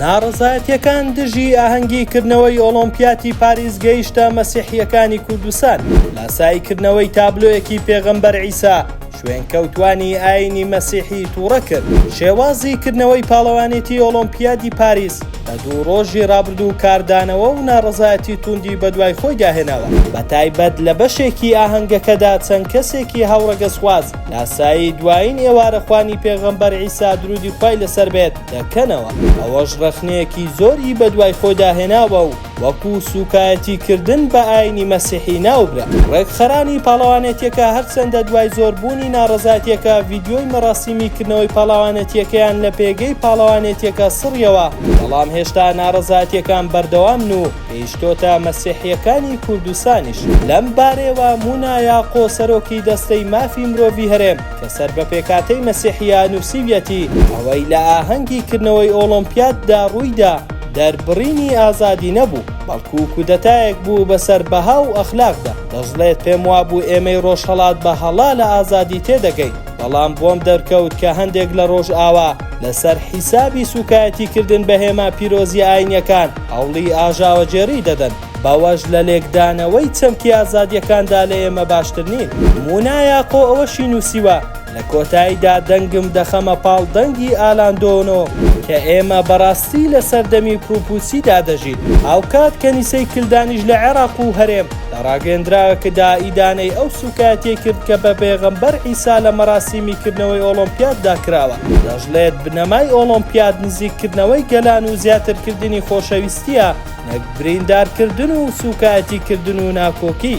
ناڕەزایەتییەکان دژی ئاهەنگی کردنەوەی ئۆڵۆمپیاتی پاریس گەیشتە مەسیحییەکانی کوردستان، لاسایی کردنەوەی تابلۆیەکی پێغەمبەر عیسا شوێنکەوتوانی ئایینی مەسیحی تووڕە کرد. شێوازی کردنەوەی پاڵەوانێتی ئۆڵۆمپیادی پاریس لە دوو ڕۆژی ڕابردوو کاردانەوە و ناڕەزایەتی توندی بەدوای خۆیدا هێناوە، بەتایبەت لە بەشێکی ئاهەنگەکەدا چەند کەسێکی هاوڕەگەزخواز لاسایی دوایین ئێوارەخوانی پێغەمبەر عیسا درودی خوای لەسەر بێت دەکەنەوە، ئەوەش ڕەخنەیەکی زۆری بەدوای خۆیدا هێناوە و وەکو سوکایەتی کردن بە ئاینی مەسیحی ناوبرا. ڕێکخەرانی پاڵەوانێتیەکە هەرچەندە دوای زۆربوونی ناڕەزایەتیەکە ڤیدیۆی مەراسیمی کردنەوەی پاڵەوانێتیەکەیان لە پێگەی پاڵەوانێتیەکە سڕیەوە، بەڵام هێشتا ناڕەزایەتیەکان بەردەوامن و گەیشتۆتە مەسیحیەکانی کوردستانیش. لەم بارەیەوە مونا یاقۆ سەرۆکی دەستەی مافی مرۆڤی هەرێم کە سەر بە پێکهاتەی مەسیحیە نووسیویەتی، ئەوەی لە ئاهەنگی کردنەوەی ئۆڵۆمپیاددا ڕوویدا دەربڕینی ئازادی نەبوو، بەڵکو کودەتایەک بوو بەسەر بەها و ئەخلاقدا. دەشڵێت پێم وابوو ئێمەی ڕۆژهەڵات بە هەڵە لە ئازادی تێدەگەین، بەڵام بۆم دەرکەوت کە هەندێک لە ڕۆژئاوا لەسەر حیسابی سوکایەتیکردن بە هێما پیرۆزییە ئاینییەکان هەوڵی ئاژاوەگێڕی دەدەن، بەوەش لە لێکدانەوەی چەمکی ئازادییەکاندا لە ئێمە باشتر نین. مونا یاقۆ ئەوەشی نووسیوە، لە کۆتاییدا دەنگم دەخەمە پاڵ دەنگی ئالان دۆنۆ کە ئێمە بەڕاستی لە سەردەمی پروپوچیدا دەژین. هاوکات کەنیسەی کلدانیش لە عێراق و هەرێم لە ڕاگەیەندراوێکدا ئیدانەی ئەو سوکایەتیەی کرد کە بە پێغەمبەر عیسا لە مەراسیمی کردنەوەی ئۆڵۆمپیاددا کراوە. دەشڵێت بنەمای ئۆڵۆمپیاد نزیککردنەوەی گەلان و زیاترکردنی خۆشەویستییە نەک بریندارکردن و سوکایەتیکردن و ناکۆکی.